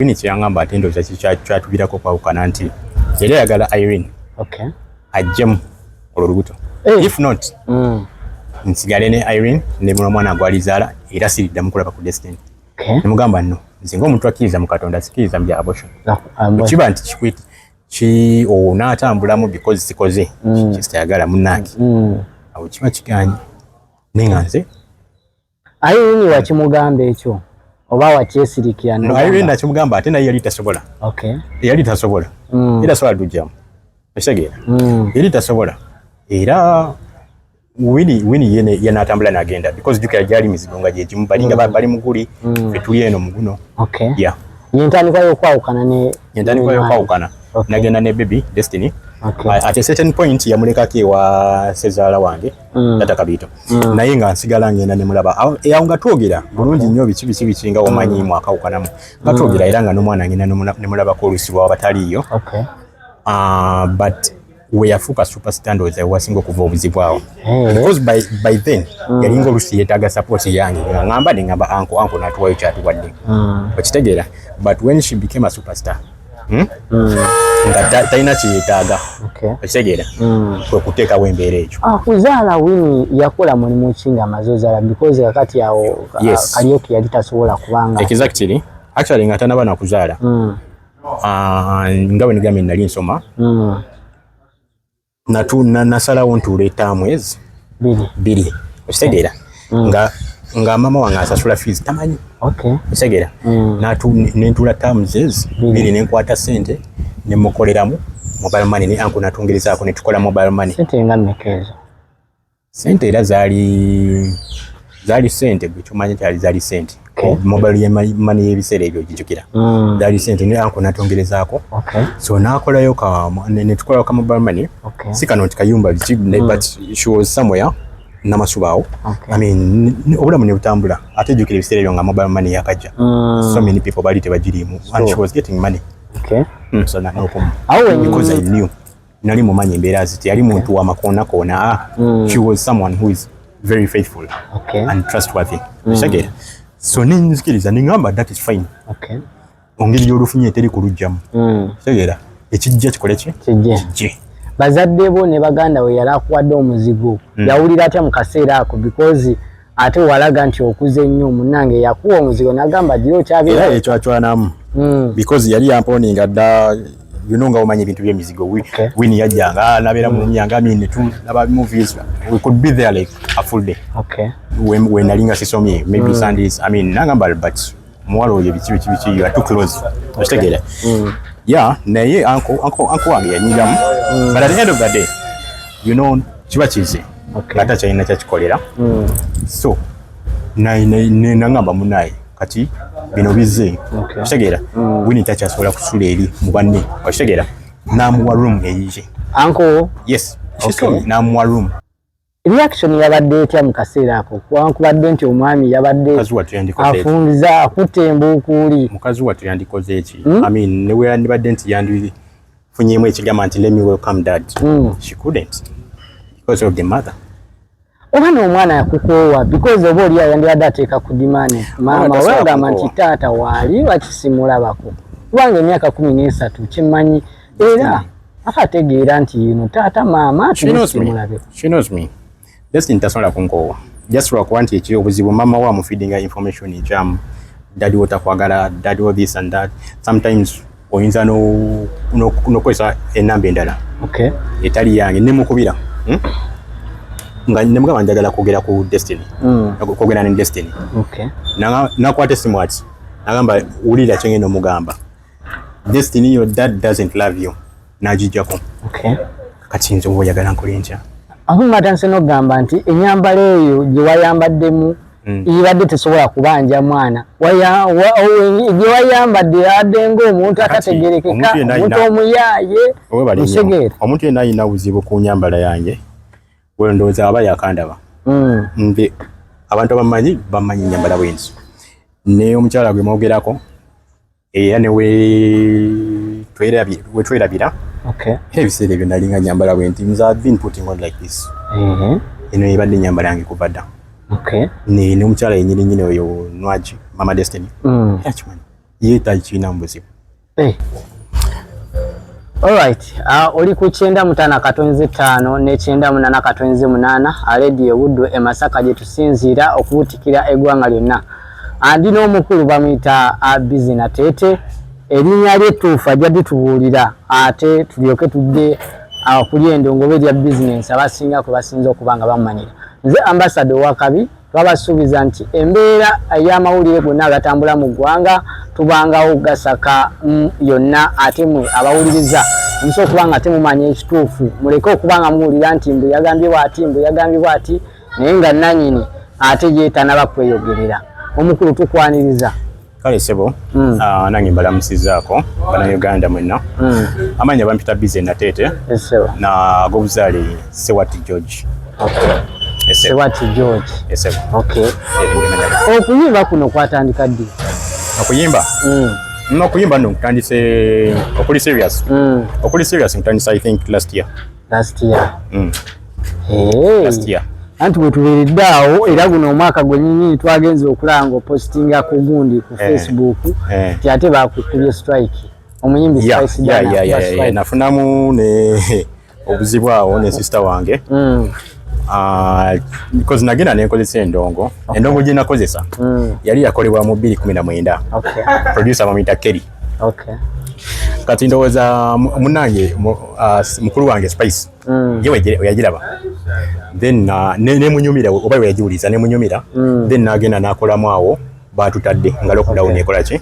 Winnie kyeyangamba, ate ndowooza kyatubirako kwawukana, nti yali ayagala Irene ajjemu olwo lubuto. If not, nsigale ne Irene ne omwana gwalizaala, era siriddamu kulaba ku Destiny. Nemugamba, "No, nze ng'omuntu akkiriza mu Katonda, sikkiriza mu bya abortion." Ah, kiba nti kikwiti ki onaatambulamu because sikoze kisitayagala munnange, awo kiba kiganye, naye nga nze Irene wakimugamba ekyo oba wakyesirikira? No, Irene nakimugamba, ate naye yali tasobola. Yali tasobola. Era tasobola tujjamu, okitegeera? Yali tasobola. Era Winnie ye n'atambula n'agenda, because jjukira gyali mizigo nga gyegimu, bali nga bali muguli, ffe tuli eno muguno. Yeah. Yentandikwa y'okwawukana ne Entandikwa y'okwawukana. Nagenda ne baby Destiny. At a certain point yamulekako ewa sezaala wange, tata Kabiito, naye nga nsigala ngenda nemulaba. Awo nga twogera bulungi nnyo, biki biki biki, nga omanyi mwakawukanamu, nga twogera, era nga n'omwana ngenda nemulabako olusi lwaba bataliiyo. But we yafuuka superstar, ndowooza wasinga okuva obuzibu awo, because by then yalinga olusi yeetaaga support yange, nga ngamba neŋŋamba, "Uncle, uncle," natuwayo kyatuwadde. Okitegeera? But when she became a superstar, Nga talina kyeyetaaga. Okitegeera? Kwe kuteekawo embeera ekyo. Ah, kuzaala Winnie yakola mulimu ki ng'amaze ozaala? Because kakati awo Karaoke yali tasobola kubanga Exactly. Actually, nga tanaba nakuzaala, nga bwe nigambye, nali nsoma. Nasalawo ntuula etaamu ezi 2. 2, okitegeera? Nga mama wange asasula fees, tamanyi. Okitegeera? Nentuula terms ezi 2, nenkwata sente nemukoleramu mobile money, ne uncle natungerezaako netukola mobile money. Sente nga mmeka ezo? Sente era zaali sente, gwe kyomanya kyali zaali sente. Mobile money y'ebiseera ebyo ogijjukira? Zaali sente, ne uncle natongerezaako. So nakolayo ka netukolayo ka mobile money. Si kano nti kayumba biki, but she was somewhere Namasuba awo. I mean, obulamu ne butambula. Ate jjukira ebiseera ebyo nga mobile money yakajja, so many people bali tebagiriimu, and she was getting money. So nokumu Awo wennyini- because I knew, nali mumanyi embeera ziti, yali muntu wa makoona. Ah, she was someone who is very faithful and trustworthy, okitegeera? So nenzikiriza, neŋŋamba, "That is fine." Ongeri gy'olufunye teri kulugjamu. Okitegeera? Ekijja kikole ki? Kijje. Kijje. Bazadde bo ne baganda we yali akuwadde omuzigo, yawulira atya mu kaseera ako? Because ate walaga nti okuze nnyo, munnange yakuwa omuzigo nagamba gira Era okyabira. ekyacwanamu, because yali yamponinga dda, nga omanyi ebintu by'emizigo. Winnie yajjanga nabeera mu room yange, I mean, tulaba movies, we could be there like a full day. When nali nga sisomye, maybe Sundays, I mean, nangamba, "But muwala oyo biki biki biki, you are too close." Okitegeera? Yeah, naye uncle wange yanyigamu, but at the end of the day, kiba kize nga takyalina kyakikolera. So nangamba, "Munaye, kati bino bizze." Okitegeera? Winnie takyasobola kusula eri mu banne, okitegeera? N'amuwa room eyiye. Uncle? Yes, she saw me, n'amuwa room. Reaction yabadde etya mu kaseera ako, wankubadde nti omwami yabadde Mukazi wattu yandikoze eki? Afungiza akutta embuukuuli. Mukazi wattu yandikoze eki? I mean, ne we yandibadde nti yandifunyemu ekigamba nti, "Let me welcome dad," she couldn't because of the mother. Oba n'omwana yakukoowa, because oba oli yandibadde ateeka ku demand, maama Tasobola wagamba nti kukoowa. Taata waali lwakisimulabako, kubanga emyaka 13 kyemmanyi, era aba ategeera nti ino taata maama. She knows me. Tusimulabe. She knows me. Destiny tasobola kunkoowa, just lwakuba nti eki obuzibu mama we amufeedinga information ekyamu, daddy wo takwagala, daddy wo this and that. Sometimes oyinza n'okukozesa enamba endala etali yange, nemukubira, Nga nemugamba njagala kwogera ku Destiny, kwogera ne Destiny. Nakwata esimu ati, nagamba, "Wulira kyengenda omugamba, Destiny, your dad doesn't love you." Nagijjako. Kati nze oba oyagala nkole ntya? Abamu batandise n'okugamba nti ennyambala eyo gye wayambaddemu ibadde tesobola kubanja mwana. Gye wayambadde yabadde ng'omuntu Kati, atategerekeka, omuntu yenna omuntu omuyaaye. Webale nnyo. Otegeera? Omuntu yenna alina buzibu ku nyambala yange, we ndowooza aba yakandaba. Nze abantu abamanyi bamanyi nyambala bwenzi, ne omukyala gwe mwogerako era ne we twerabira. Era ebiseera ebyo nalinga nyambala bwe nti. Nze I've been putting on like this. Eno ebadde enyambala yange kuva dda. Ne n'omukyala yenyini nyini oyo Nwagi, Mama Destiny, era kimanyi Ye takirina buzibu. Eh. Alright, oli ku 95.5 ne 98.8 Radio Buddu e Masaka gye tusinziira okubutikira eggwanga lyonna. Andi n'omukulu bamuyita Busy Nateete, erinnya lye ttuufu ajja ditubuulira ate tulyoke tudde kuli endongo erya bizinensi abasinga kwe basinza okuba nga bamumanyira. Nze Ambassador Owakabi. Twabasuubiza nti embeera ey'amawulire gonna agatambula mu ggwanga tubangawo gasaka yonna, ate mwe abawuliriza musobola okuba nga temumanya ekituufu, muleke okuba nga muwulira nti mbu yagambye bw'ati, mbu yagambye bw'ati, naye nga nannyini ate ye tanaba kweyogerera. Omukulu, tukwaniriza. Kale sebo. Nange mbalamusizaako Bannayuganda mwenna. Amannya bampita Busy Nateete. Esebo. Na ag'obuzaale Sewati George. Esebo. Sewati George. Esebo. Okay. Okuyimba kuno kwatandika ddi? Okuyimba? Okuyimba nno nkutandise okuli serious. Okuli serious nkutandise, I think, last year. Last year. Hey. Last year. Anti bwe tubeeredde awo, era guno omwaka gwennyini twagenze okulaba nga opositinga ku gundi ku Facebook nti ate bakukubye strike, omuyimbi Spice Diana akuba strike. Nafunamu ne obuzibu awo ne sister wange. Because nagenda nenkozesa endongo. Endongo gye nakozesa yali yakolebwa mu 2019. Producer bamuyita Kelly. Kati ndowooza munnange mukulu wange Spice ye weyagiraba, then nemunyumira oba weyagiwuliza nemunyumira, then nagenda nakolamu awo batutadde nga lockdown ekola ki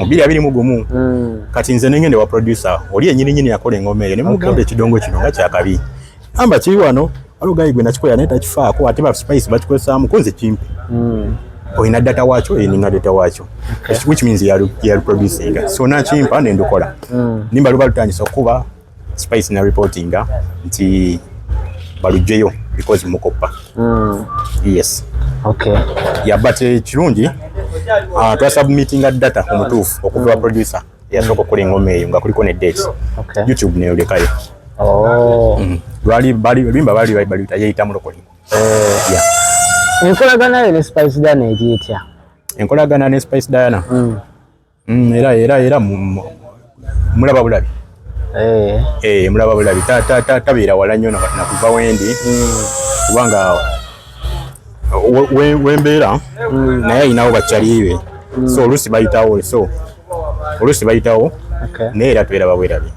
mu 2021. Kati nze nengende wa producer oli yenyini nyini yakola engoma eyo, nemugamba, "Ekidongo kino nga kyakabi amba kiri wano, waliwo guy gwe nakikola naye takifaako, ate ba Spice bakikozesaamu, ko nze kimpe. Olina data waakyo?" "Nina data waakyo," which means yali producinga. So nakimpa nendukola. Nimba luba lutandise okuba Spice na reportinga nti balugyeyo because mukoppa. Yes. Yeah, but ekirungi twasubmitinga data omutuufu okuva wa producer eyasooka okukola engoma eyo nga kuliko ne date. YouTube neyolekayo. Lwali bali lwimba bali baluyita yeyita mulokole. Yeah. Enkolagana yo ne Spice Diana eri etya? Enkolagana ne Spice Diana? Era mulaba bulabi. Eh, mulaba bulabi. Ta ta ta tabeera wala nnyo nakuva wendi, kubanga wembeera naye ayinawo bakyali be, so oluusi bayitawo, so oluusi bayitawo, naye era tubeera babwerabi.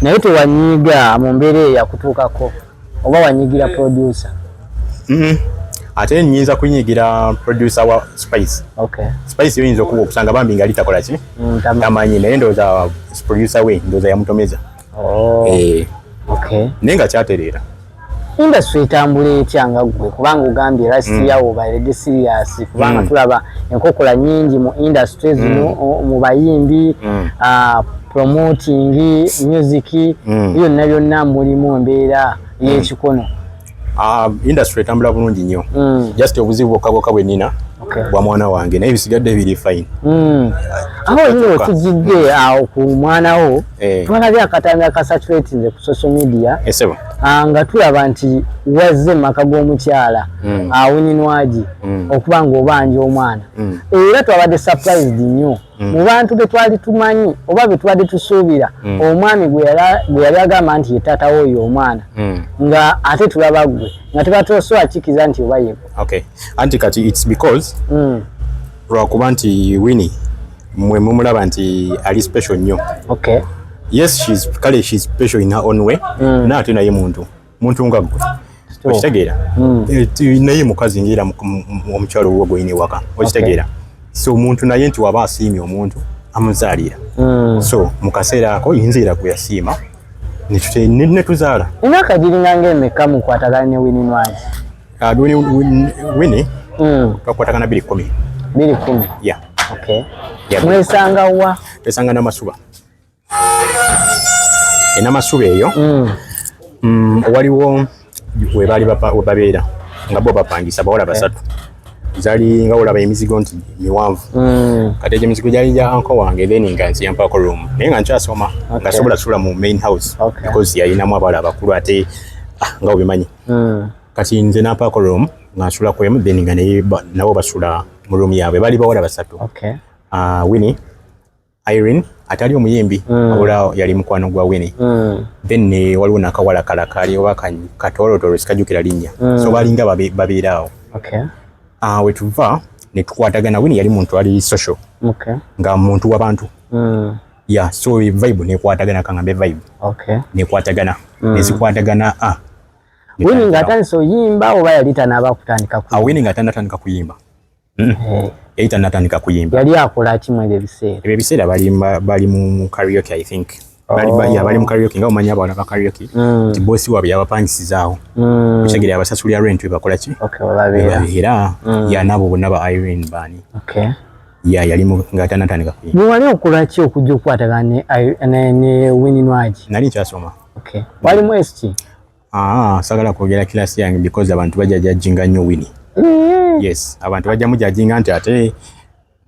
Naye tewanyiiga mu mbeera eyo yakutuukako, oba wanyiigira producer? Ate nyinza kunyiigira producer wa Spice? Spice yoyinza okuba okusanga bambi nga litakola ki, tamanyi, naye ndowooza producer we ndowooza yamutomeza. Eh, naye nga kyatereera. Industry etambula etya nga ggwe, kubanga ogambye last year obaeredde serious, kubanga tulaba enkokola nyingi mu industry zino, mu bayimbi, promoting music, byonna byonna mulimu embeera y'ekikono? Industry etambula bulungi nnyo. Just obuzibu bwokka bwokka bwe nina bwa mwana wange, naye ebisigadde biri fine. Awo nyini wetujjidde awo ku mwana wo, twalabye akatambi akasaturatinze ku social media. Esebo. Nga tulaba nti wazze mu maka g'omukyala Winnie Nwagi okuba nga obanja omwana, era twabadde surprised nnyo. Mu bantu be twali tumanyi oba be tubadde tusuubira, omwami gwe yali agamba nti ye taata w'oyo omwana, nga ate tulaba ggwe, nga tebatosobola kikkiriza nti oba yegwe. Okay, anti kati it's because lwakuba nti Winnie mwe mumulaba nti ali special nnyo. Yes, she's, kale she's special in her own way, naye ate naye muntu, muntu nga ggwe, okitegeera? Eh, naye mukazi ngaera omukyalo wuwo gwolina ewaka, okitegeera? So omuntu naye nti waba asiimye omuntu amuzaalira. So mu kaseera ako yinza gwe yasiima ne tuzaala. Emyaka giringa ng'emeka mukwatagana ne Winnie Nwagi? Winnie twakwatagana 2010. 2010? Yeah. Yeah. Mwesanga wa? Twesanga Namasuba, enamasuba eyo. Waliwo we baali we babeera nga bo bapangisa bawala basatu, zaali nga olaba emizigo nti miwanvu. Kati egyo emizigo gyali gya uncle wange, then nga nze yampaako room, naye nga nkyasoma, nga sobola sula mu main house because yalinamu abawala abakulu ate nga obimanyi. Kati nze nampaako room nga nsula kwemu, then nga naye nabo basula mu room yaabwe, bali bawala basatu. Winnie, Irene atali omuyimbi, wabula yali mukwano gwa Winnie. Then ne waliwo nakawala kala kali oba katolotolo, sikajjukira linnya. So balinga babeera awo. Wetuva ne tukwatagana. Winnie yali muntu ali social, nga muntu w'abantu. Yeah, so vibe nekwatagana, kangambe vibe nekwatagana, nezikwatagana, ah. Winnie ng'atandise oyimba oba yali tanaaba kutandika ku? Winnie nga tanatandika kuyimba. Yali tanatandika kuyimba. Yali akola ki mu ebyo ebiseera? Ebyo ebiseera bali mu karaoke, I think. Bali, yeah, bali mu karaoke, nga omanyi abawala ba karaoke, nti bosi waabwe yabapangisizzaawo. Okitegeera, abasasulira rent, webakola ki? Okay, webabeera. Era ya nabo bonna ba Irene baani. Ya yali nga tanatandika kuyimba. Bwe wali okola ki okujja okukwatagana ne Winnie Nwagi? Nali nkyasoma. Okay. Wali mu ST? Ah, sagala kwogera class yange because abantu bajja judginga nnyo Winnie. Yes, abantu bajja mujudginga nti ate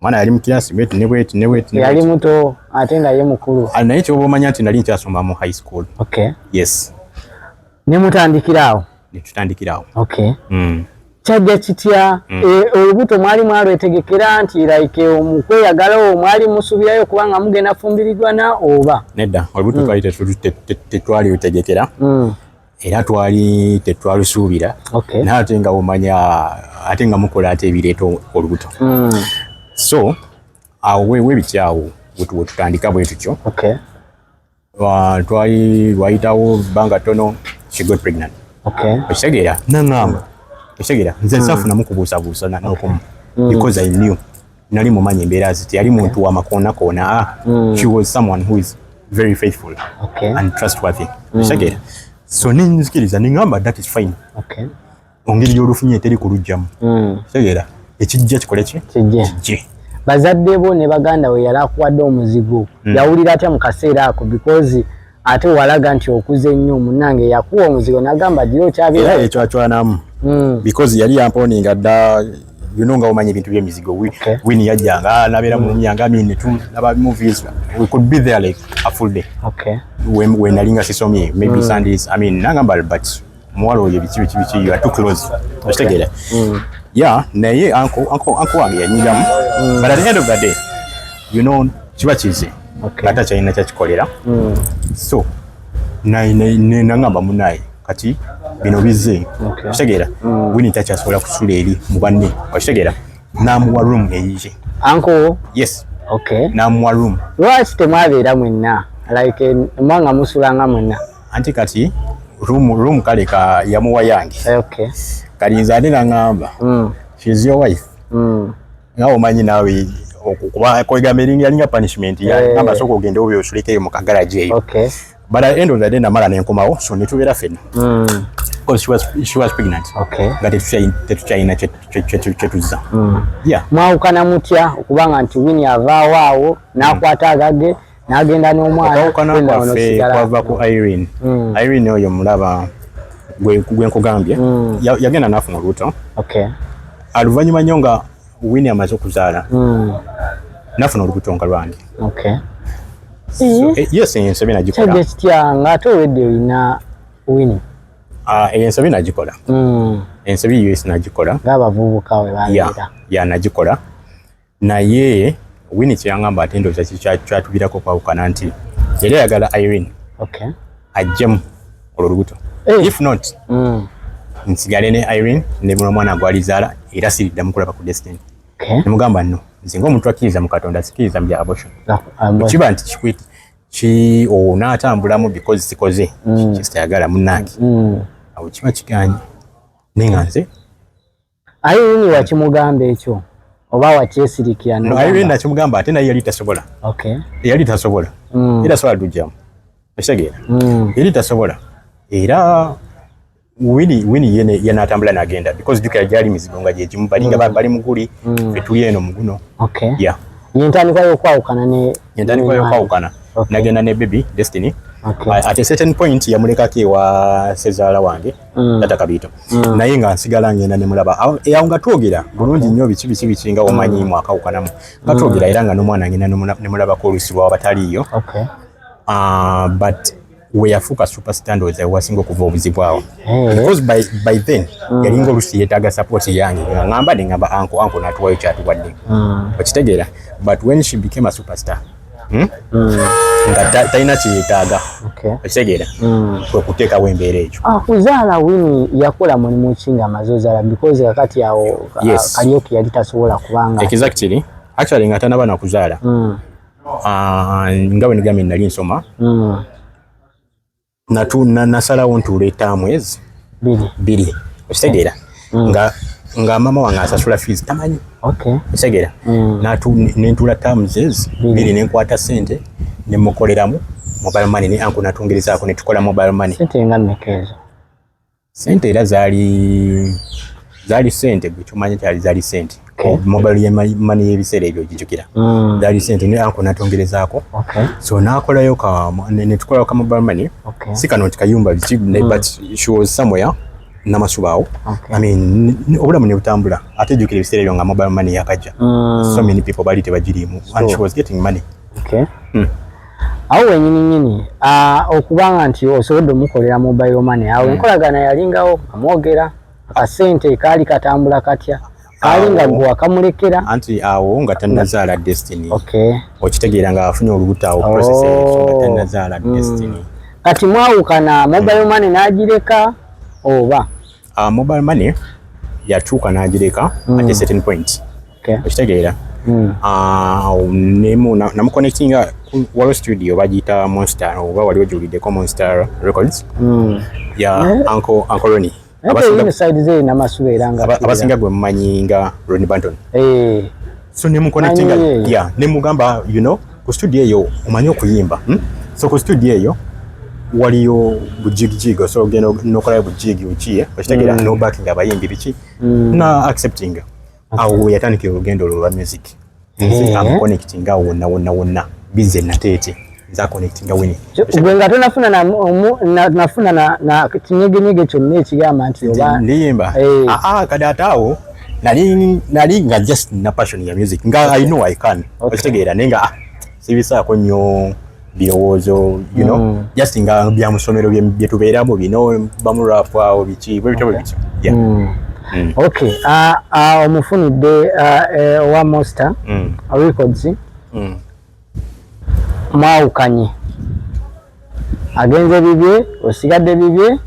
mwana yali mu class bweti ne bweti ne bweti ne Yali bweti. muto ate nga ye mukulu. Ah, naye kyoba omanya nti nali nkyasoma mu high school. Yes. Ne mutandikira awo? Ne tutandikira awo. Kyajja kitya? Olubuto mwali mwalwetegekera nti like omukweyagala owo mwali musuubirayo kubanga mugenda fumbirirwana oba? Nedda, olubuto twali tetwalirutegekera. Era twali tetwalusuubira. Naye ate nga omanya ate nga mukola ate ebireeta olubuto. So awo webityawo wetutandika bwe tutyo. Twali lwayitawo bbanga ttono, she got pregnant. Okitegeera, naŋŋamba, okitegeera, nze nsafunamu kubuusabuusa n'okumu because I knew, nali mumanyi embeera ze, teyali muntu wa makoona. Ah, she was someone who is very faithful and trustworthy, okitegeera. So nenzikiriza, neŋŋamba that is fine. Ongeri gy'olufunye teri kulugjamu. Okitegeera, ekijja kikole ki? Kijje. Kijje. Bazadde bo ne baganda we yali akuwadde omuzigo, yawulira atya mu kaseera ako? Because ate walaga nti okuze nnyo, munnange yakuwa omuzigo n'agamba gira Era okyabeera. Ekyacwanamu because yali yamponinga dda, nga omanyi ebintu by'emizigo. Winnie yajjanga, ah, nabeera mu room yange, I mean, tulaba movies, we could be there like a full day. When nali nga sisomye, maybe Sundays, I mean, nangamba, but muwala oyo biki biki biki, you are too close, okitegeera. Yeah, naye uncle wange yanyigamu, but at the end of the day, kiba kize nga takyalina kyakikolera. So nangamba munaye kati bino bizze. Okitegeera, Winnie takyasobola kusula eri mu banne, okitegeera, namuwa room eyiye. Uncle? Yes. Okay. Namuwa room. Lwaki temwabeera mwenna, like mwanga musulanga mwenna? Anti kati room kale ka yamuwa yange. Kali nze ate naŋŋamba, "She's your wife." Nga omanyi naawe okuba kwegamba eringa yalinga punishment. Yagamba sooka ogende obe osulekeyo mu kagaraji eyo. But at the end of the day namala nenkomawo, so netubeera ffenna because she was pregnant. Nga tetukyalina kyetuzza, yeah. Mwawukana mutya okubanga nti Winnie avaawo awo n'akwata agage n'agenda n'omwana? Okwawukana Wenna kwaffe onosigala- kwava ku Irene. Irene oyo mulaba gwe nkugambye. Yagenda n'afuna olubuto. Oluvannyuma nnyo nga Winnie amaze okuzaala, nafuna olubuto nga lwange. So, yes, ensobi nagikola. Kyajja kitya nga ate olwedde olina Winnie? Ah, ensobi nagikola. Ensobi yes, nagikola. Ng'abavubuka we babeera. Ya, nagikola, naye Winnie kyeyaŋŋamba, ate ndowooza kyatubirako kwawukana nti yali ayagala Irene ajjemu olwo olubuto. If not, nsigale ne Irene ne omwana gwalizaala, era siriddamu kulaba ku Destiny. Nemugamba nno nze ng'omuntu akkiriza mu Katonda, sikkiriza mu bya abortion. Kiba nti ki onaatambulamu because sikoze kisitayagala munnange, awo kiba kiganye, naye nga nze Irene wakimugamba ekyo oba wakyesirikira? No, n'ogamba? Irene nakimugamba, ate naye yali tasobola. Yali tasobola. Era tasobola tujjamu, okitegeera. Yali tasobola, era Winnie ye n'atambula n'agenda because jjukira gyali mizigo nga gyegimu, balinga bali muguli, ffe tuli eno muguno. Yeah. Yentandikwa y'okwawukana ne Entandikwa y'okwawukana. Nagenda ne baby Destiny. At a certain point yamulekako ewa sezaala wange, tata Kabiito, naye nga nsigala ngenda nemulaba awo nga twogera bulungi nnyo, biki biki biki, nga omanyi mwakawukanamu, nga twogera, era nga n'omwana ngenda nemulabako oluusi lwaba bataliiyo. But We yafuuka superstar, ndowooza wasinga okuva obuzibu awo, because by then yalinga olusi yeetaaga support yange, nga ngamba ne ngamba uncle, uncle n'atuwayo kyatuwadde, okitegeera? But when she became a superstar, Nga talina kyeyeetaaga, okitegeera? Kwe kuteekawo embeera ekyo. Ah, kuzaala Winnie yakola mulimu ki nga amaze ozaala? Because kakati awo Karaoke yali tasobola kubanga Exactly. Actually, nga tanaba nakuzaala, ah, nga bwe nigambye, nali nsoma, nasalawo ntuula etaamu ezi 2. 2, okitegeera? Nga mama wange asasula fees tamanyi, okitegeera? Nentuula terms ezi 2, nenkwata sente nemukoleramu mobile money, ne uncle natungerezaako netukola mobile money. Sente nga mmeka ezo? Sente era zaali sente, gwe kyomanya kyali zaali sente. Mobile money y'ebiseera ebyo ogijjukira? Zaali sente, ne uncle natongerezaako. So nakolayo ka netukolayo ka mobile money. Si kano nti kayumba biki, but she was somewhere Namasuba. I mean, obulamu ne butambula, ate jjukira ebiseera ebyo nga mobile money yakajja, so many people bali tebagiriimu and she was getting money. Awo wenyini nyini, okubanga nti osobodde omukolera mobile money awo, enkolagana yalingawo amwogera akasente kaali katambula katya? Kaali nga gwe wakamulekera? Anti awo nga tannazaala Destiny. Okitegeera, nga afunye olubuto awo, process eyo, so nga tannazaala Destiny. Kati mwawukana, mobile money n'agireka oba? Mobile money yatuuka n'agireka at a certain point, okitegeera? Namuconnectinga waliwo studio bagiyita Monster, oba waliwo giwuliddeko, Monster Records ya Uncle Ronnie. Side ze Namasuba era nga Abasinga gwe mumanyi nga Ronnie Banton. So nemuconnectinga, yeah, nemugamba, you know, ku studio eyo omanyi okuyimba, So ku studio eyo waliyo bujigijigi, so ogenda nokolayo bujigi buki, okitegeera? No backing abayimbi biki, na accepting. Awo yatandikira olugendo olwo lwa music. Nze amuconnecting awo wonna wonna wonna, bize nateete nze aconnectinga Winnie. Gwe nga tonafuna nafuna na kinyegenyege kyonna ekigamba nti oba ndiyimba? Ah, kati ate awo nali nga just na passion ya music, nga I know I can, okitegeera? Naye nga sibisaako nnyo birowoozo, just nga bya musomero bye tubeeramu bino, bamu rap awo biki, bwe bityo bwe bityo, yeah. Okay, omufunidde owa Monster Records, mwawukanye, agenze bibye, osigadde bibye.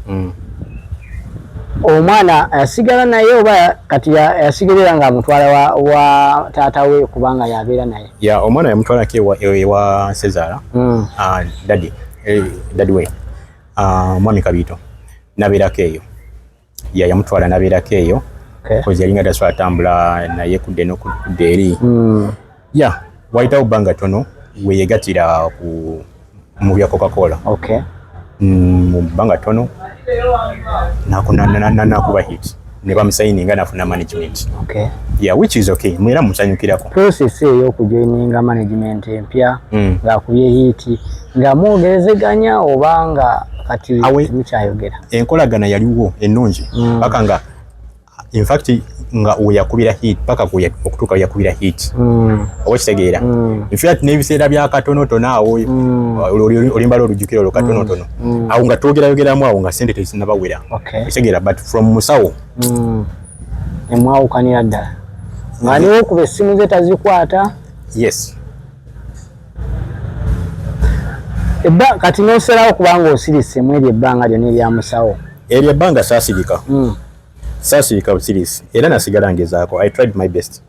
Omwana yasigala naye oba kati yasigalira nga amutwala wa taata we kubanga yabeera naye? Ya, omwana yamutwalako ewa Cesar, daddy, daddy we, mwami Kabiito, nabeerako eyo. Ya, yamutwala nabeerako eyo, cause yalinga tasobola atambula naye kudde n'okudda eri. Ya, wayitawo bbanga tono weyegatira ku mu bya Coca-Cola. Mu bbanga tono nakuba hit ne bamusayininga nafuna management. Yeah, which is okay, mwera musanyukirako. Process ey'okujoininga management empya ng'akubye hit, nga mwogerezeganya oba nga kati temukyayogera? Enkolagana yaliwo ennungi, paka nga in fact nga weyakubira hit, paka okutuuka weyakubira hit, oba kitegeera? In fact n'ebiseera bya katonotono awo, olimbala olujjukiro olwo katonotono awo nga twogerayogeramu awo nga sente tezinnabawera, okitegeera? But from musawo Emwawukanira ddala nga niwo okuba essimu ze tazikwata? Yes. Ebba kati nosalawo kubanga osirise mu eryo ebbanga lyonna erya musawo? Eryo ebbanga saasirika. Saasirika busirisi, era nasigala ngezaako. I tried my best.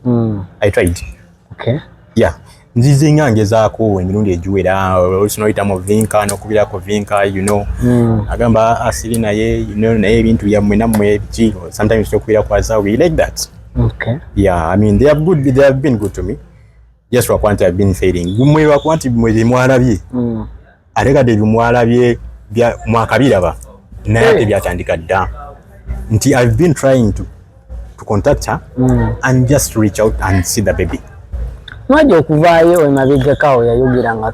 I tried. Yeah, nzize nga ngezaako emirundi egiwera, oluusi noyita mu Vinka nokubirako Vinka, agamba asiri naye, naye ebintu byammwe nammwe biki, sometimes tokubira ku Azawi like that. Yeah, I mean, they have been good to me, just lwakuba nti I've been failing. Mmwe lwakuba nti mmwe byemwalabye, ate kati ebyo mwalabye mwakabiraba, naye ate byatandika dda nti I've been trying to contact her and just reach out and see the baby. Mwajja okuvaayo emabegakawo yayogera nga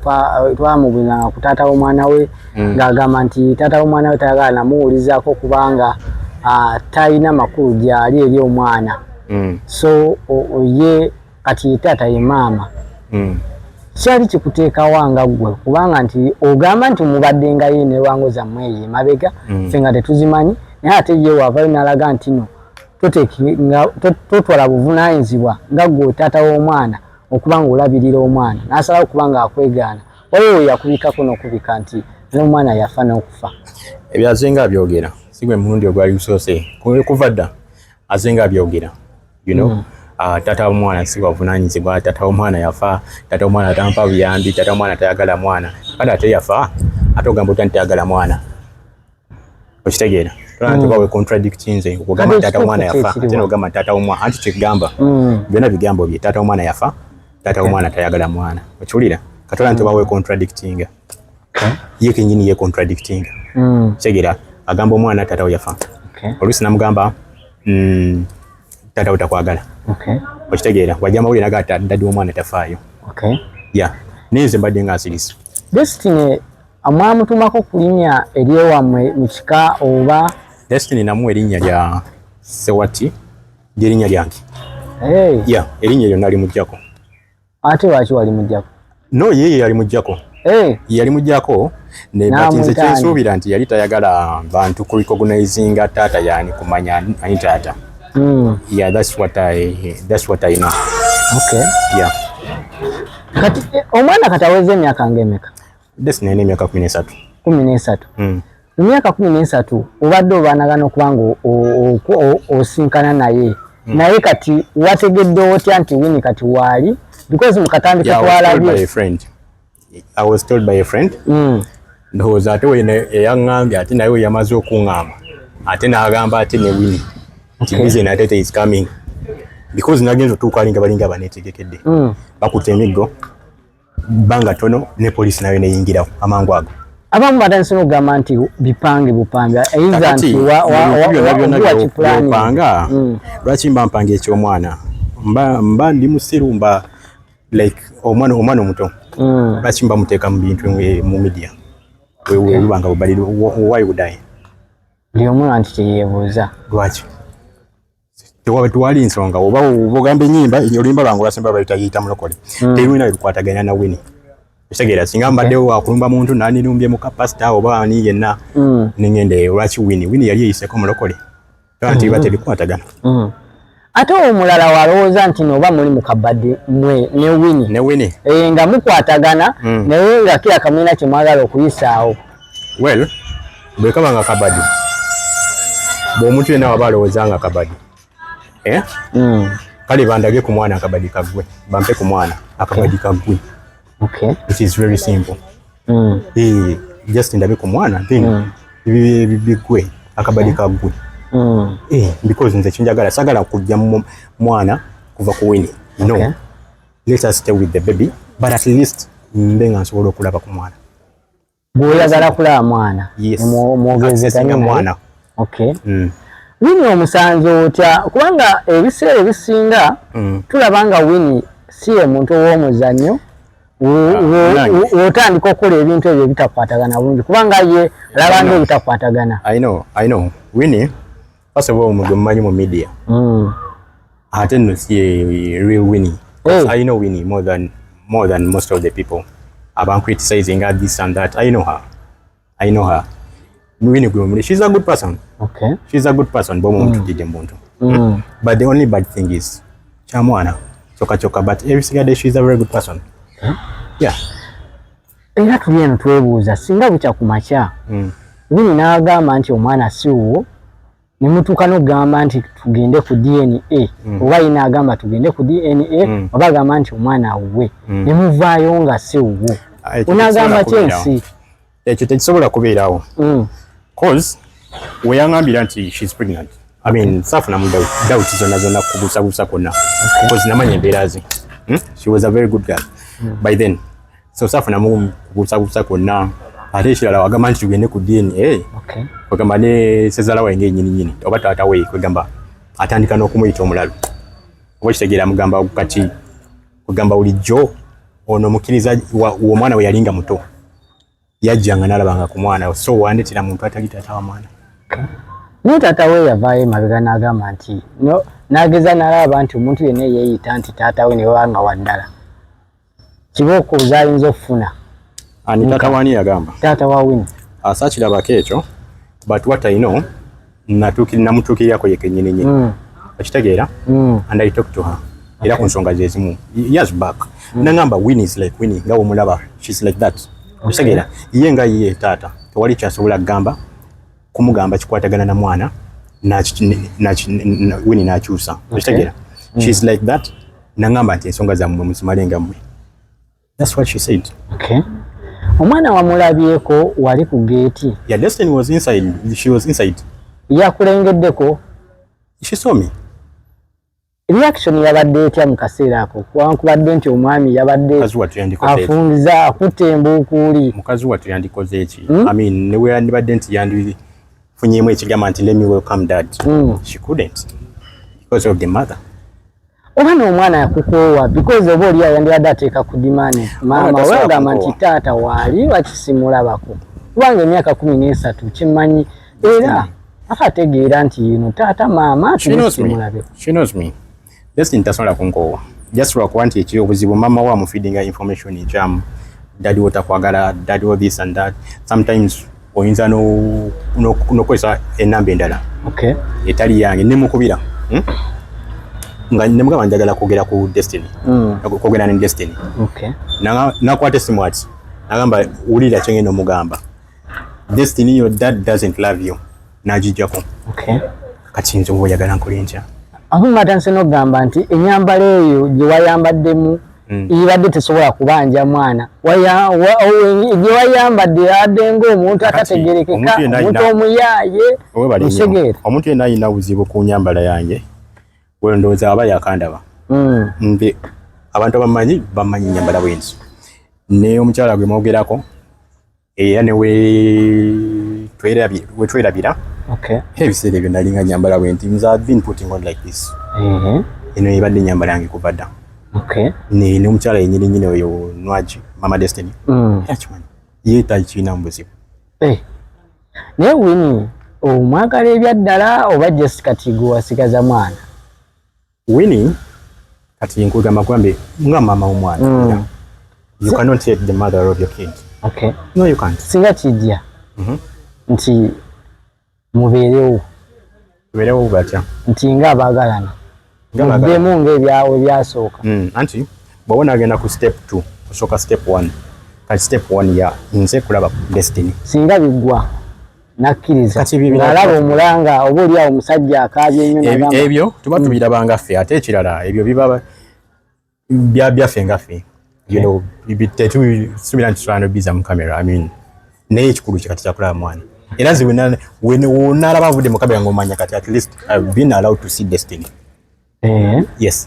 twamubuliranga ku taata w'omwana we, ng'agamba nti taata w'omwana we tayagala namuwulizaako kubanga talina makulu gyali eri omwana. So ye kati ye taata, ye maama. Kyali kikuteekawo nga ggwe, kubanga nti ogamba nti mubaddengayo n'erwango zammwe eyo emabega, ffe nga tetuzimanyi, naye ate ye waavayo n'alaga nti no totwala buvunaanyizibwa nga ggwe taata w'omwana okuba nga olabirira omwana, n'asalawo okuba nga akwegaana. Waliwo we yakubikako n'okubika nti n'omwana yafa n'okufa. Ebyo azenga abyogera, si gwe mulundi ogwali gusoose, kuva dda azenga abyogera, taata w'omwana si wavunaanyizibwa, taata w'omwana yafa, taata w'omwana tampa buyambi, taata w'omwana tayagala mwana. Kale ate yafa, ate ogamba otya nti tayagala mwana? Okitegeera? Tolaba nti oba wecontradictinze okugamba Kati taata w'omwana ekituufu yafa, kyekiriwa? ate n'ogamba taata w'omwana, anti kyekugamba byonna bigambo bye, taata w'omwana yafa, taata w'omwana tayagala mwana. Okiwulira? Katola nti oba wecontradictinga, ye kenyini ye contradictinga. Kitegeera? Agamba omwana taata we yafa, oluusi namugamba taata we takwagala. Okitegeera? Wajja amawulire naga daddy w'omwana tafaayo. Ya, naye nze mbadde nga nsirisa. Destiny mwamutumako ku linnya eryewammwe mu kika oba? Destiny namuwa erinnya lya Sewati, lyerinnya lyange. Hey. Ya, erinnya eryo nalimuggyako. Ate lwaki walimuggyako? No, yeye yalimuggyako. Hey. Yalimuggyako ne but nze N'amuyita ani? kyensuubira nti yali tayagala bantu ku recognizinga taata, yani kumanya ani taata. Yeah, that's what I know. Yeah. Kati omwana kati aweza emyaka ng'emeka? Destiny alina emyaka 13. 13? Mm. Mu myaka 13 obadde olwanagana okuba nga osinkana naye, naye kati wategedde otya nti Winnie kati waali? Because mu katambi Yeah, I was told by ketwalabye a friend. I was told by a friend. Ndowooza ate we eyaŋŋambye, ate naye we yamaze okuŋŋamba, ate n'agamba ate ne Winnie nti busy Natete is coming, because nagenza otuuka alinga balinga baneetegekedde, bakutte emiggo, bbanga ttono ne poliisi nayo neyingirawo amangu ago. Abamu batandise n'okugamba nti bipange bupange, ayinza Kakati nti ebintu byonna byonna oguwa kipulaani. byopanga, lwaki mba mpanga ekyomwana? Mba ndi musiru? Mba like omwana omuto, lwaki mba muteeka mu bintu mu media? Wewe nga bubaliri, why would I? Buli omu nti kyeyeebuuza. Lwaki? Tewali nsonga. Oba ogamba enyimba, oluyimba lwange olwasemba bayita yita mulokole, terulina bikwatagana na Winnie. Okitegeera? Singa mbaddewo wakulumba muntu, nanirumbye muka pasita oba ani yenna, nengenda eyo. Lwaki Winnie? Winnie yali eyiseko mulokole nti biba tebikwatagana. Ate omulala walowooza nti noba muli mu kabaddi mwe ne Winnie. Ne Winnie. Eh, nga mukwatagana, naye nga kira kamulina kye mwagala okuyisaawo. Well, bwe kaba nga kabadi, bw'omuntu yenna waba alowooza nga kabadi, eh? Kale bandage ku mwana akabadi kaggwe, bampe ku mwana akabadi kaggwe. It is very simple. Eh, just ndabe ku mwana, then biggwe, akabadi kaggwe. Eh, because nze kinjagala, sagala kujja mu mwana kuva ku Winnie, no. Let us stay with the baby, but at least mbe nga nsobola okulaba ku mwana. Bw'oyagala kulaba mwana. Yes. Mwogezeganye Accessinga naye. mwana. Winnie omusanze otya? Kubanga ebiseera ebisinga tulaba nga Winnie si ye muntu ow'omuzannyo. Nange. W'otandika okukola ebintu ebyo ebitakwatagana bulungi, kubanga ye alaba nga ebitakwatagana. I know, I know. Winnie, first of all, mugwe mumanyi mu media. Ate nno si ye real Winnie. Hey. I know Winnie more than most of the people. Aban criticizing her this and that. I know her. I know her. Winnie gwe muli. She's a good person. She's a good person. Bomo mutujije muntu. But the only bad thing is kyamwana. Choka choka, but every single day she's a very good person. Yeah. Era tuli eno twebuuza, singa bukya ku makya Winnie n'agamba nti omwana si wuwo, ne mutuuka n'okugamba nti tugende ku DNA, oba ye n'agamba tugende ku DNA, oba agamba nti omwana wuwe, ne muvaayo nga si wuwo, Ah, ekyo onaagamba tekisobola kubeerawo. kyensi? Ekyo tekisobola kubeerawo. Cause weyaŋŋambira nti she's pregnant, I mean, saafunamu doubt zonna zonna, kubuusabuusa kwonna, because namanya embeera ze. She was a very good girl by then, so saafunamu kubuusabuusa kwonna. Ate ekirala, wagamba nti tugende ku DNA, kwegamba ne sezala wange nyini nyini oba taata we, kwegamba atandika n'okumuyita omulalu, oba kitegeera, mugamba kati kwegamba bulijjo ono mukkiriza omwana we yali nga muto yajjanga n'alabanga ku mwana, so wandetera muntu atali taata wa mwana. Naye taata we yavaayo emabega n'agamba nti no, n'ageza n'alaba nti omuntu yenna eyeeyita nti taata we ne baba nga waddala. Kibooko zayinza okufuna. Ani, taata wani yagamba? Taata wa Winnie. Saakirabako ekyo, but what I know, namutuukirirako ye kennyini nyini. Okitegeera? And I talk to her era ku nsonga zezimu years back. Nangamba Winnie is like Winnie nga womulaba, she's like that. Okitegeera? Ye nga ye taata tewali kyasobola kugamba kumugamba kikwatagana na mwana Winnie n'akyusa. Okitegeera? She's like that. Nangamba nti ensonga zammwe muzimale nga mmwe. That's what she said. Okay. Omwana wamulabyeko wali ku geeti? Yeah, Destiny was inside. She was inside. Yakulengeddeko? She saw me. Reaction yabadde etya mu kaseera ako, wankubadde nti omwami yabadde Mukazi wattu yandikoze eki? Afungiza akutte embuukuuli? Mukazi wattu yandikoze eki? I mean, ne yandibadde nti yandifunyemu ekigamba nti, "Let me welcome Dad." She couldn't because of the mother. Oba n'omwana yakukoowa, because oba oli yandibadde ateeka ku demand maama Tasobola wagamba nti kukoowa. Taata waali wakisimulabako, kubanga emyaka 13 kimanyi era akategeera nti ino taata maama. She knows me. Tusimulabe. She knows me. Destiny tasobola kunkoowa, just lwakuba nti ekiri obuzibu mama we amufeedinga information ekyamu, daddy wo takwagala, daddy wo this and that. Sometimes oyinza n'okukozesa enamba endala etali yange nemukubira, Nga nemugamba njagala kwogera ku Destiny, kwogera ne Destiny. Nakwata esimu ati nagamba, "Wulira kyengenda omugamba Destiny, your dad doesn't love you." Nagijjako. Kati nze oba oyagala nkole ntya? Abamu batandise n'okugamba nti ennyambala eyo gye wayambaddemu ibadde tesobola kubanja mwana. Gye wayambadde abadde ng'omuntu Kati, atategerekeka, omuntu yenna omuntu omuyaaye. Webale nnyo. Nsegeera. Omuntu yenna alina obuzibu ku nyambala yange, we ndowooza aba yakandaba. Nze abantu abamanyi bamanyi nyambala bwenzi, ne omukyala gwe mwogerako era ne we twerabira. Ebiseera ebyo nalinga nyambala bwe nti. Nze I've been putting on like this. Eno ebadde nyambala yange kuva dda. Ne n'omukyala yenyini nyini oyo Nwagi, Mama Destiny, yakimanyi, ye takiina mu buzibu. Eh. Naye Winnie omwagala ebyaddala oba just kati gwe wasigaza mwana? Winnie kati nkugamba kugambe nga mama w'omwana. You cannot take the mother of your kid. No, you can't. Singa kijja nti mubeerewo, Tubeerewo batya? Nti nga abaagalana, Nga abagalana. Muddemu ng'ebyawe byasooka. Anti bw'oba nagenda ku step 2, osooka step 1. Kati step 1 ya nze kulaba Destiny. Singa biggwa nakkiriza, Kati ebyo ng'alaba omulanga oba oli awo omusajja akaabye ennyo, n'agamba, Ebyo tuba tubirabanga ffe, ate ekirala ebyo biba byaffe nga ffe, tetusuubira nti tusobola nobiza mu kamera. I mean, naye ekikulu kye kati kyakulaba mwana, era nze wonalaba avudde mu kamera ng'omanya kati at least I've been allowed to see Destiny. Yes.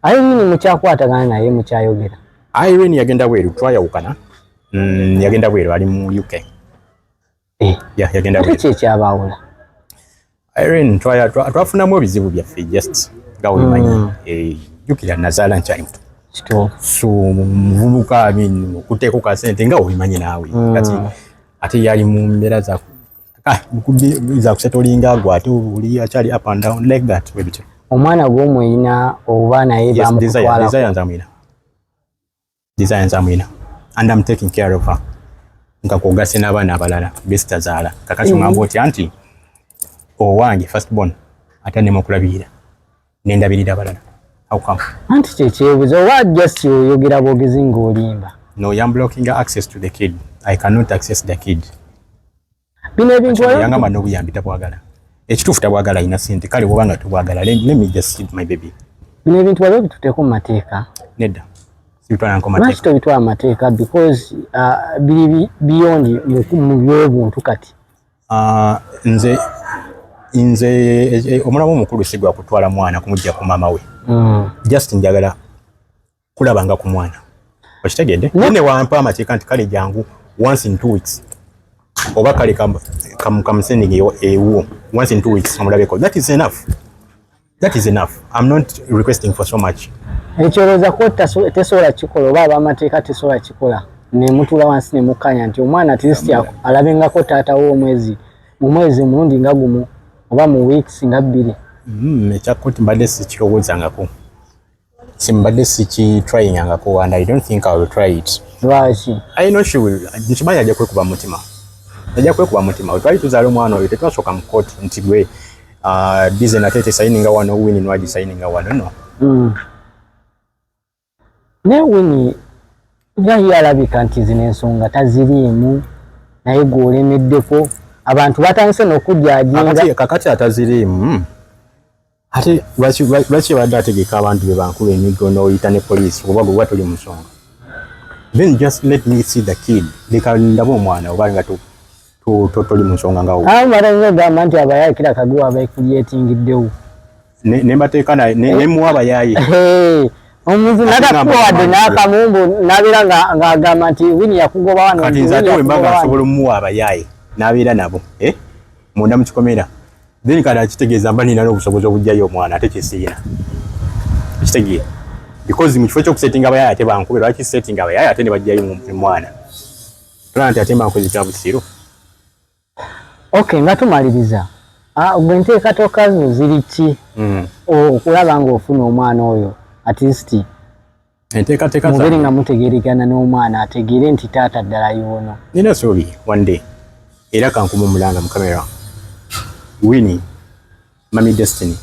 Irene mukyakwatagana naye, mukyayogera? Irene yagenda bweru, twayawukana. Yagenda bweru, ali mu UK. Yeah, yagenda Ate bweru. ki ekyabaawula? Irene twafunamu ebizibu byaffe, just nga wemanyi. Eh, jjukira nazaala nkyali muto. Kituufu. So muvubuka, I mean, okuteeko ka sente nga obimanyi naawe. Kati ate yali mu mbeera za za kusetolinga gwe, ate oli akyali up and down like that, bwe bityo. Omwana gw'omweyina oba naye Yes, Desire. bamukutwalako? Desire nzamwina, Desire nzamwina, and I'm taking care of her nga kwogase n'abaana abalala besitazaala. Kakati ŋŋamba otya nti owange first born ate nema okulabirira nendabirira abalala? How come? Anti kyekyebuza, oba just oyogera bwogezi ng'olimba? No, I'm blocking access to the kid. I cannot access the kid. Bino ebintu Yangamba n'obuyambi tabwagala. Ekituufu tabwagala, alina sente. Kale bwoba nga tobwagala, let me just see my baby. Bino ebintu wali obituteeko mu mateeka? Nedda, sibitwala nko Lwaki mateeka. tobitwala mu mateeka? Because biri beyond mu byobuntu kati. Ah, nze omulamu omukulu si gwa kutwala mwana kumujja ku maama we. Just njagala kulabanga ku mwana, okitegedde? Ne wampa amateeka nti kale jangu once in 2 weeks, oba kale kamusending ewuwo once in 2 weeks omulabeko, that is enough, that is enough. I'm not requesting for so much. Ekyolowooza ko tesobola kikola, oba ab'amateeka tesobola kikola, nemutuula wansi nemukkanya nti omwana at least alabengako taata we omwezi mu mwezi omulundi nga gumu, oba mu weeks nga 2? Ekya kooti mbadde sikirowoozangako. Simbadde sikitryingangako and I don't think I will try it. Lwaki? I know she will. Nkimanyi ajja kwekuba mutima, ajja kwekuba mutima. Twali tuzaala omwana oyo, tetwasooka mu court nti gwe Bizzy Natete sayininga wano, Winnie Nwagi sayininga wano, no. Naye Winnie nga ye alabika nti zino ensonga taziriimu, naye gweolemeddeko, abantu batandise n'okujajinga. Kakati ataziriimu, ate lwaki badde ategeka abantu be bankuba emiggo n'oyita ne poliisi, oba gwe toli mu nsonga? Then just let me see the kid, leka ndabe omwana, oba nga toli mu nsonga nga wo. Abamu ogamba nti abayaaye kira kaguwa baekulyetingiddewo. Ne mbateeka ne muwa abayaaye. Omuntu natakuwadde n'akamumbu n'abeera ng'agamba nti Winnie yakugoba wano. Kati nze ate wemba nga nsobola omuwa abayaaye n'abeera nabo munda mu kikomera, then kati akitegeeza mba nina n'obusobozi obugjayo omwana, ate kyesiina ekitegeera, because mu kifo ky'okusetinga abayaaye ate bankube, lwaki setinga abayaaye ate ne bajjayo omwana? Tolaba nti ate mba nkoze kya busiru? Okay, nga tumaliriza, gwe enteekateeka zo ziri ki okulaba ng'ofuna omwana oyo, at least Enteekateeka mubeere nga mutegeeregana n'omwana, ategeere nti taata ddala yoono? Nina suubi one day, era kankuma omulanga mu kamera. Winnie, Mami Destiny,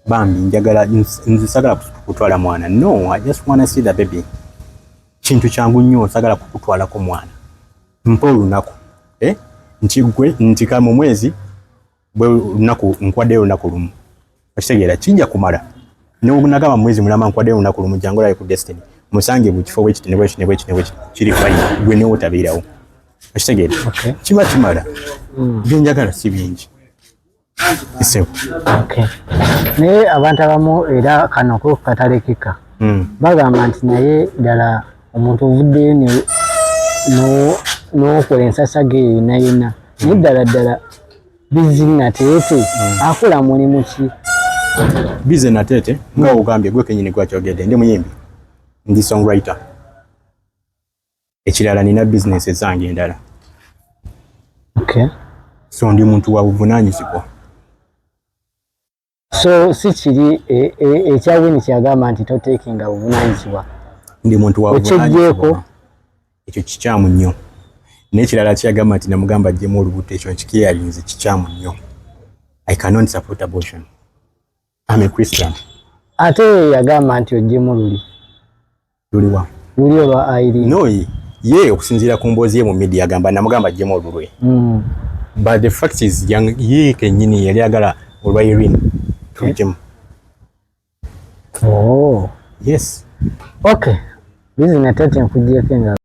bambi njagala, nze sagala kutwala mwana. No, I just wanna see the baby. Kintu kyangu nnyo, sagala kukutwalako mwana, mpa olunaku, eh? Nti gwe nti ka mu mwezi bwe lunaku nkwaddeyo olunaku lumu, okitegeera, kijja kumala. Nagamba mwezi mulamba nkwaddeyo olunaku lumu, jangu olabe ku Destiny, musange mu kifo bwekiti ne bwekiti ne bwekiti ne bwekiti, kiri fine, gwe newo otabeerawo, okitegeera? Kiba kimala. Byenjagala si bingi, isebo. Okay. Naye abantu abamu era kano ko katalekeka, bagamba nti naye ddala omuntu ovuddeyo n'okola ensasage eyo yonna yonna, naye ddala ddala Bizzy Nateete akola mulimu ki? Bizzy Nateete, nga ogambye gwe kenyini gwakyogedde, ndi muyimbi, ndi songwriter. Ekirala, nina bizinesi ezange endala. So ndi muntu wa buvunaanyizibwa. So si kiri ekya Winnie kyagamba nti toteekinga buvunaanyizibwa? Ndi muntu wa Okyeggyeko? buvunaanyizibwa. Ekyo kikyamu nnyo. N'ekirala kyagamba nti namugamba aggyemu olubuto, ekyo nkikeyalinze, kikyamu nnyo. I cannot support abortion. I'm a Christian. Ate yagamba nti oggyemu luli. Luliwa? Luli olwa Irene. No, ye okusinziira ku mboozi ye mu media agamba namugamba aggyemu olulwe. But the fact is ye kennyini yali agala olwa Irene tuluggyemu. Oh. Yes. Okay. Bizzy Nateete, nkugyeko engalo.